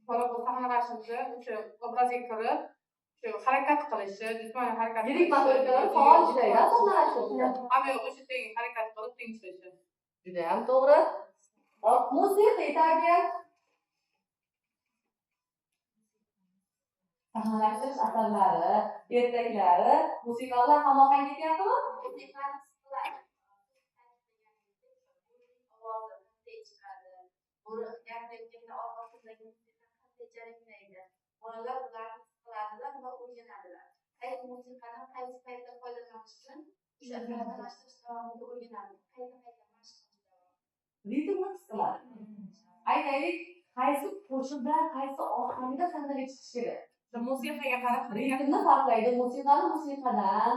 Bola bu sahnalashtirishda o'sha obrazga kirib, shu harakat qilishi, jismoniy harakat. Yirik motorikalar faol ishlaydi sahnalashtirishda. Hamma o'sha teng harakat qilib teng ishlashi. Juda ham to'g'ri. Hop, musiqiy tarbiya. Sahnalashtirish asarlari, ertaklari musiqa bilan hamohang ketyaptimi? Musiqani his qiladi. Ovozi qanday chiqadi? Bo'ri gapirayotganda orqasidagi musiqa qanday jaranglaydi? Bolalar ularni his qiladilar va o'rganadilar. Qaysi musiqadan qaysi paytda foydalanishni o'sha sahnalashtirish davomida o'rganadi. Qayta-qayta mashq qilish davomida. Ritmni his qiladi. Aytaylik, qaysi qo'shiqdan qaysi ohangda sahnaga chiqish kerak? Musiqaga qarab ritmni farqlaydi, musiqani musiqadan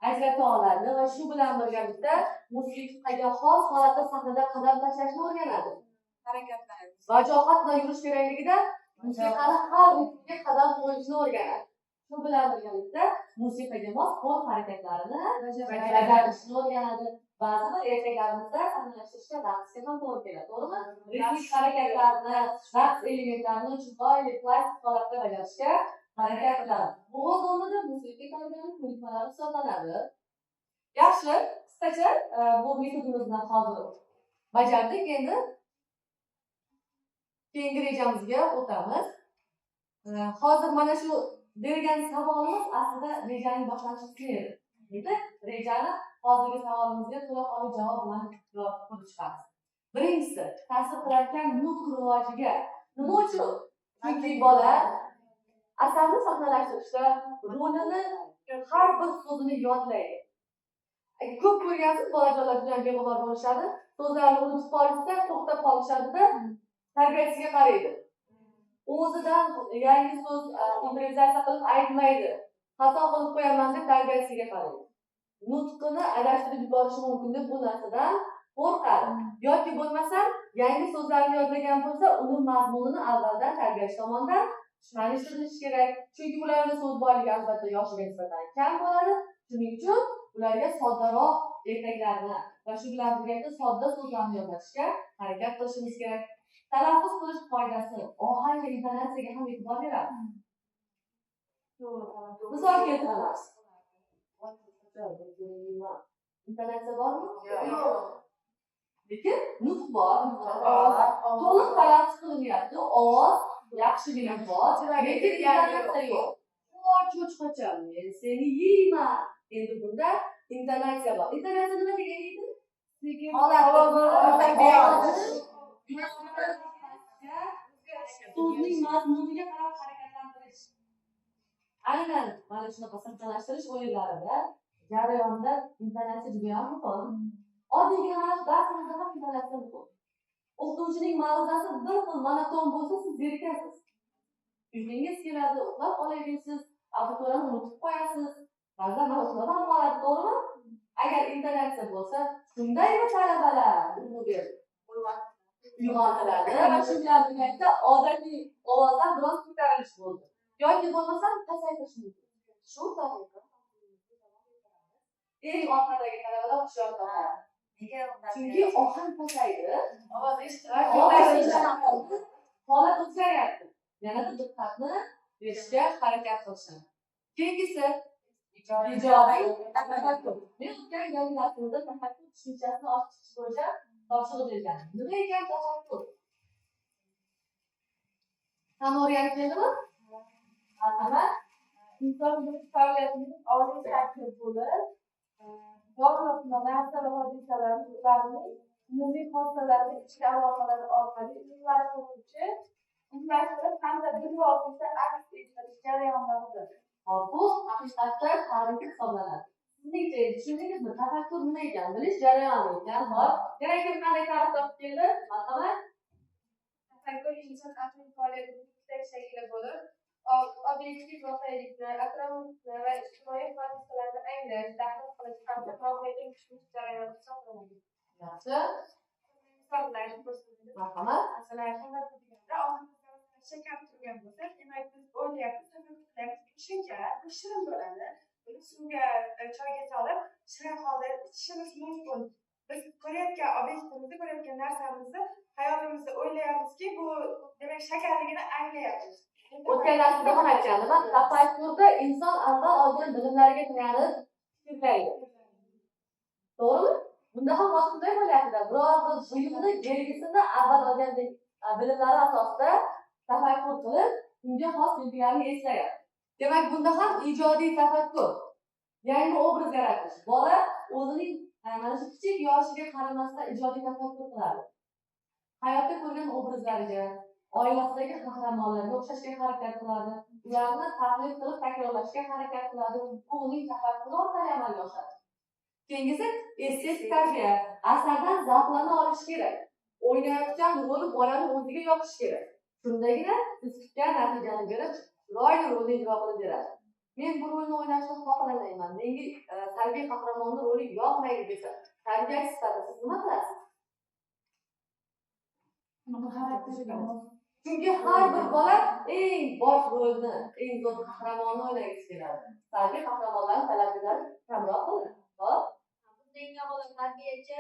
ajrata oladi va shu bilan birgalikda musiqaga xos holatda sahnada qadam tashlashni o'rganadi. Harakatlanadi. Vajohat bilan yurish kerakligida musiqani har ritmga qadam qo'yishni o'rganadi. Shu bilan birgalikda musiqaga mos qo'l harakatlarini bajarishni o'rganadi. Ba'zi bir ertaklarimizda sahnalashtirishga raqsga ham to'g'ri keladi, to'g'rimi? Ritmik harakatlarni, raqs elementlarini chiroyli plastik holatda bajarishga harakat qiladi. Bu o'z o'rnida musiqiy tarbiyaning ko'nikmalari hisoblanadi. Yaxshi, qisqacha bu metodimizni hozir bajardik. Endi keyingi rejamizga o'tamiz. Hozir mana shu bergan savolimiz aslida rejaning boshlanish qismi edi. Endi rejani hozirgi savolimizga to'laqonli javob bilan ko'rib chiqamiz. Birinchisi, ta'sir qilayotgan nutq rivojiga. Nima uchun? Chunki bola asarni sahnalashtirishda rolini har bir so'zini yodlaydi. Ko'p ko'rgansiz, bolajonlar juda ham beg'ubor bo'lishadi. So'zlarni unutib qolishsa, to'xtab qolishadi-da, tarbiyachisiga qaraydi. O'zidan yangi so'z improvizatsiya qilib aytmaydi. Xato qilib qo'yaman deb tarbiyachisiga qaraydi. Nutqini adashtirib yuborishi mumkin deb bu narsadan qo'rqadi. Yoki bo'lmasa, yangi so'zlarni yodlagan bo'lsa, uning mazmunini avvaldan tarbiyachi tomonidan tanishtirilishi kerak. Chunki ularning so'z boyligi albatta yoshiga nisbatan kam bo'ladi. Shuning uchun ularga soddaroq ertaklarni va shu bilan birgalikda sodda so'zlarni yodlatishga harakat qilishimiz kerak. Talaffuz qilish qoidasi, ohang va intonatsiyaga ham e'tibor beramiz. Misol keltiraman. Intonatsiya bormi? Yo'q. Lekin nutq bor. To'liq talaffuz qilinyapti, ovoz yaxshigina bor, lekin intonatsiya yo'q. Voy cho'chqacham, men seni yeyman. Endi bunda intonatsiya bor. Intonatsiya nima degani edi? So'zning mazmuniga qarab harakatlantirish. Aynan mana shunaqa sahnalashtirish o'yinlarida jarayonda intonatsiya juda ham muhim. Oddiygina mana shu darsimizda ham intonatsiya muhim. O'qituvchining ma'ruzasi bir xil monoton bo'lsa, siz zerikasiz. Uyqungiz keladi, uxlab qolaverasiz, auditoriyani unutib qo'yasiz. Ba'zan mana uxlab ham qoladi, to'g'rimi? Agar intonatsiya bo'lsa, shundaymi talabalar urg'u berib uyg'otiladi va shu bilan birgalikda odatiy ovozdan biroz ko'tarilish bo'ldi. Yoki bo'lmasam pasaytirish mumkin. Shu tariqa eng oxiridagi talabalar hushyor topadi. Nega undan Chunki ohang pasaydi, Ovoz eshitiladi. ovoz eshitiladi, holat o'zgaryapti. Yanada diqqatni berishga harakat qilishadi. Keyingisi ijodiy tafakkur. Men o'tgan galgi darsimizda tafakkur tushunchasini ochib chiqish bo'yicha topshiriq bergandim. Nima ekan tafakkur? Hamma o'rganib keldimi? Marhamat. Inson bilish faoliyatining oliy shakli bo'lib, borliq narsa va hodisalarni ularning umumiy xossalari, ichki aloqalari orqali umumlashtirib hamda bilvosita aks ettirish jarayonlaridir. Hop, bu haqiqatda ta'rifi hisoblanadi. Sizningcha tushundingizmi? Tafakkur nima ekan? Bilish jarayoni ekan. Hop, yana kim qanday ta'rif topib keldi? Marhamat. Tafakkur inson aqliy faoliyatining ikkita shakli bo'lib, obyektiv voqelikni, atrof muhitni va ijtimoiy hodisalarni anglash, tahlil qilish hamda mohiyatini tushunish jarayoni hisoblanadi. Yaxshi. Hisoblash ko'rsatadi. Marhamat. Masalan, tafakkur deganda oldimizda masalan shakar turgan bo'lsa, demak biz o'ylayapmiz, tafakkur qilyapmiz, shakar bu shirin bo'ladi. Buni suvga, choyga solib, shirin holda ichishimiz mumkin. Biz ko'rayotgan obyektimizni, ko'rayotgan narsamizni hayolimizda o'ylayapmizki, bu demak shakarligini anglayapmiz. O'tgan darsimda ham aytgandim, tafakkurda inson avval olgan bilimlariga tayanib fikrlaydi. To'g'rimi? Bunda ham hozir shunday bo'lyapti-da. Biror bir buyumni belgisini avval olgan bilimlari asosida tafakkur qilib, unga xos belgilarni eslayapti. Demak, bunda ham ijodiy tafakkur, yangi obraz yaratish. Bola o'zining mana shu kichik yoshiga qaramasdan ijodiy tafakkur qiladi. Hayotda ko'rgan obrazlariga, oilasidagi qahramonlarga o'xshashga harakat qiladi, ularni taqlid qilib takrorlashga harakat qiladi. Bu uning tafakkuri orqali amalga oshadi. Keyingisi estetik tarbiya. Asardan zavqlana olish kerak. O'ynayotgan roli bolani o'ziga yoqishi kerak. Shundagina siz kutgan natijani berib, chiroyli rolni ijro qilib beradi. Men bu rolni o'ynashni xohlamayman, menga salbiy qahramonni roli yoqmaydi desa, tarbiyachi sifatida siz nima qilasiz? Chunki har bir bola eng bosh rolni, eng zo'r qahramonni o'ynagisi keladi. Salbiy qahramonlarni talab etadi, kamroq bo'ladi. Hop. Bunda eng avvalo tarbiyachi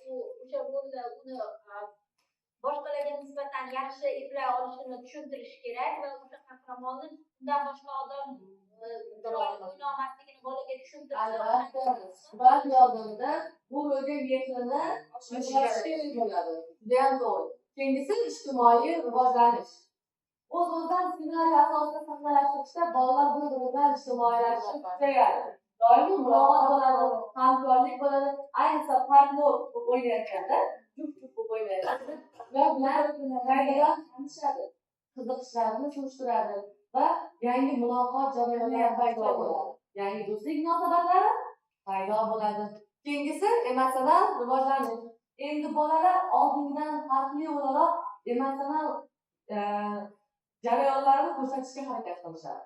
u o'sha rolni uni boshqalarga nisbatan yaxshi eplay olishini tushuntirish kerak va o'sha qahramonni undan boshqa odam o'ynolmasligini bolaga tushuntirish. Albatta, suhbat yordamida bu rolga mehrini oshirish kerak bo'ladi. Judayam to'g'ri. Keyingisi ijtimoiy rivojlanish. O'z-o'zidan ssenariy asosida sahnalashtirishda bolalar bir-biri bilan ijtimoiylashishni kuchayadi. Doimiy muloqot bo'ladi, hamkorlik bo'ladi. Ayniqsa partnyor bo'lib o'ynayotganda, juft-juft bo'lib o'ynayotganda ular bilan tanishadi, qiziqishlarini surishtiradi va yangi muloqot jarayonlari paydo bo'ladi. Yangi do'stlik munosabatlari paydo bo'ladi. Keyingisi emotsional rivojlanish. Endi bolalar oldingidan farqli o'laroq emotsional jarayonlarni ko'rsatishga harakat qilishadi.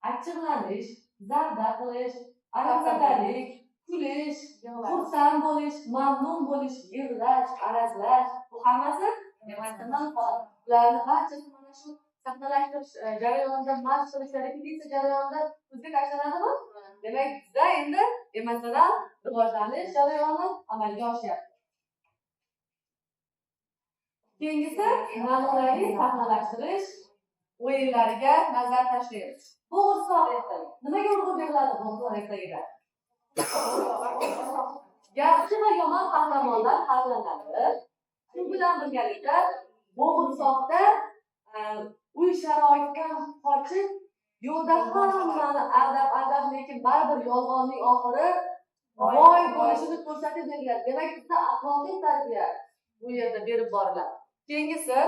Achchiqlanish, zarda qilish, arazadalik, kulish, xursand bo'lish, mamnun bo'lish, yig'lash, arazlash, bu hammasi emotsional holat. Ularni barchasi mana shu sahnalashtirish jarayonida, mashq qilish, repetitsiya jarayonida ko'zga tashlanadimi? Demak, bizda endi emotsional rivojlanish jarayoni amalga oshyapti. Keyingisi namunaviy sahnalashtirish o'yinlariga nazar tashlaymiz. Bo'g'irsoq ertagi. Nimaga urg'u beriladi bo'g'irsoq ertagida? Yaxshi va yomon qahramonlar farqlanadi. Shu bilan birgalikda bo'g'irsoqda uy sharoitidan qochib, yo'lda hammani aldab, lekin baribir yolg'onning oxiri voy bo'lishini ko'rsatib beriladi. Demak, bizda axloqiy tarbiya bu yerda berib boriladi. Keyingisi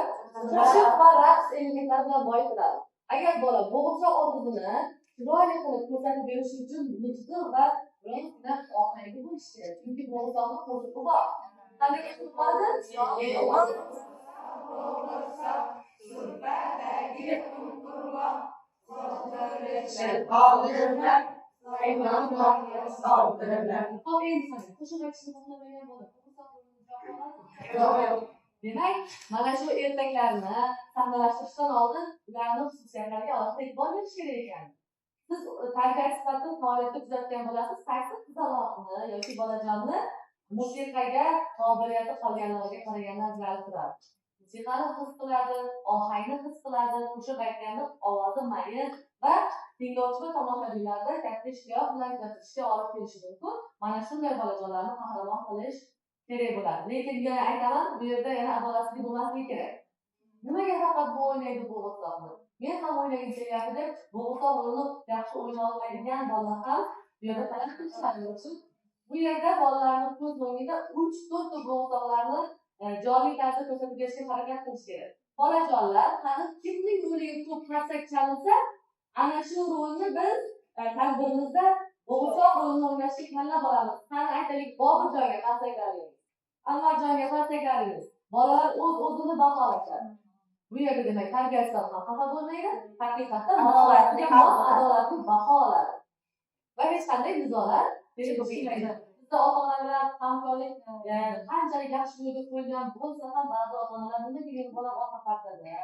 qo'shiq va raqs elementlari bilan boyitiladi. Agar bola bo'g'irsoq obrazini chiroyli qilib ko'rsatib berishi uchun nutqi va birozgina ohangi bo'lishi kerak. Chunki bo'g'irsoqni qo'shig'i bor. Qanday qo'shiq bo'ladi? Hop, endi qarang, qo'shiq aytishni xohlamagan bola bo'g'irsoq rolini. Demak, mana shu ertaklarni sahnalashtirishdan oldin ularni xususiyatlariga alohida e'tibor berish kerak ekan. Siz tarbiyachi sifatida faoliyatda kuzatgan bo'lasiz, qaysi qizaloqni yoki bolajonni musiqaga qobiliyati qolganlarga qaraganda ajralib turadi. Musiqani his qiladi, ohangni his qiladi, qo'shiq aytganda ovozi mayin va tinglovchi va tomoshabinlarda katta ishtiyoq bilan kuzatishga olib kelishi mumkin. Mana shunday bolajonlarni qahramon qilish kerak bo'ladi. Lekin yana aytaman, bu yerda yana adolatsizlik bo'lmasligi kerak. Nimaga faqat bu o'ynaydi bo'g'irsoqni? Men ham o'ynagim kelyapti deb bo'g'irsoq rolini yaxshi o'ynay olmaydigan bolalar ham bu yerda talab qilishadi. Bu yerda bolalarni ko'z o'ngida 3-4 ta bo'g'irsoqlarni jonli tarzda ko'rsatib berishga harakat qilish kerak. Bolajonlar qani kimning roliga ko'p qarsak chalinsa, ana shu rolni biz tadbirimizda bo'g'irsoq rolini o'ynashga tanlab olamiz. Qani aytaylik, Boburjonga qarsaklaringiz, Anvarjonga qarsaklaringiz. Bolalar o'z-o'zini baholashadi. Bu yerda demak tarbiyachilar ham xafa bo'lmaydi, haqiqatda mahoratiga mos adolatli baho oladi. Va hech qanday nizolar kelib chiqmaydi. Bizda ota-onalar bilan hamkorlik qanchalik yaxshi yo'lga qo'yilgan bo'lsa ham ba'zi ota-onalar nimaga meni bolam orqa partada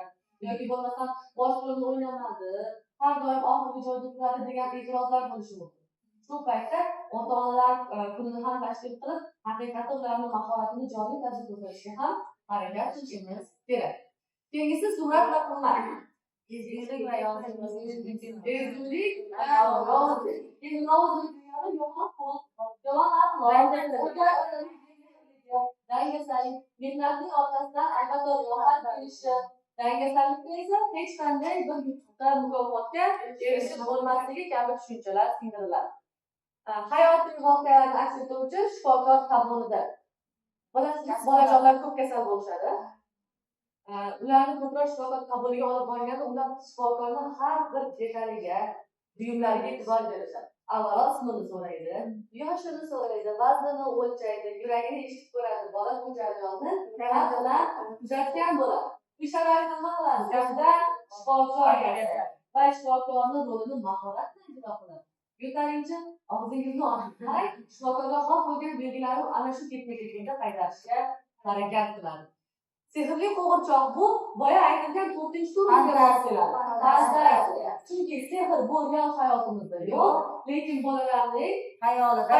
yoki bo'lmasam bosh rolni o'ynamadi, har doim oxirgi joyda turadi degan e'tirozlar bo'lishi mumkin. Shu paytda ota-onalar kunini ham tashkil qilib, haqiqatda ularning mahoratini jonli tarzda ko'rsatishga ham harakat qilishimiz kerak. Keyingisi surat va qimmat. Ezgulik va yovuzlik. Ezgulik va yovuzlik. Endi yovuzlik degani yomon xulq, yomon axloq, dangasalik, mehnatning orqasidan albatta rohat kelishi, dangasalikda esa hech qanday bir yutuqqa, mukofotga erishib bo'lmasligi kabi tushunchalar singdiriladi. Hayotiy voqealarni aks etuvchi shifokor qabulida. Bolajonlar ko'p kasal bo'lishadi. Ularni ko'proq shifokor qabuliga olib borganda ular shifokorni har bir detaliga, buyumlariga e'tibor berishadi. Avvalo ismini so'raydi, yoshini so'raydi, vaznini o'lchaydi, yuragini eshitib ko'radi. Bola bu jarayonni bilan kuzatgan bo'ladi. Bu sharoitda nima qiladi? Gapda shifokor va shifokorni rolini mahorat bilan ijro qiladi. Yo'talingchi, og'zingizni ochib qarang, shifokorga xos bo'lgan belgilarni ana shu ketma-ketlikda qaytarishga harakat qiladi. Sehrli qo'g'irchoq bu boya aytilgan 4-turimizga mos keladi. Fantaziya. Chunki sehr bu real hayotimizda yo'q, lekin bolalarning Xayolida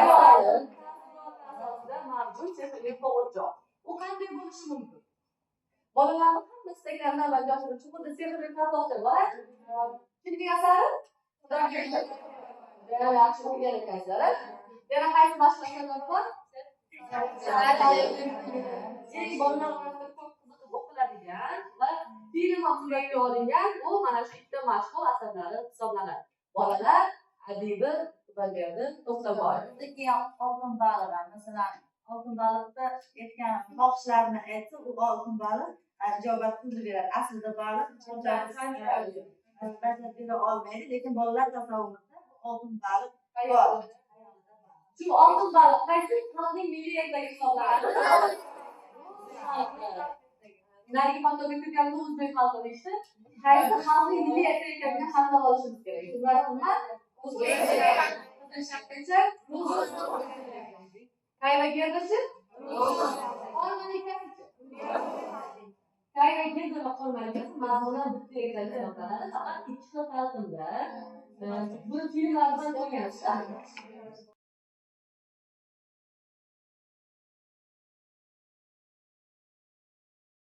asosida mavjud sehrli qo'g'irchoq. U qanday bo'lishi mumkin? Bolalarning hamma istaklarini amalga oshiruvchi xuddi sehrli qalpoqcha bor. Kimning asari? Yana yaxshi o'qigan ekansizlar. Yana qaysi mashhur asarlar bor? Eng bolalar orasida ko'p qiziqib o'qiladigan va film ham suratga olingan bu mana shu ikkita mashhur asarlari hisoblanadi. Bolalar adibi Xudoyberdi To'xtaboyev. Keyin oltin baliq ham, masalan, oltin baliqda aytgan xohishlarini aytsa, u oltin baliq ijobat qilib beradi. Aslida baliq bajarib bera olmaydi, lekin bolalar tasavvurida oltin baliq bor. Shu oltin baliq qaysi xalqning milliy ertagi hisoblanadi? Narigi patoga kirganda o'zbek xalqi deyishdi. Qaysi xalqning milliy ertagi ekanini aniqlab olishimiz kerak. Shakkacha, Kayva Gerdachi, Qor malikasichi. Kayva Gerda va Qor malikasi mazmunan bitta ertak hisoblanadi, faqat ikki xil talqinda. Buni filmlar bilan ko'rgansiz.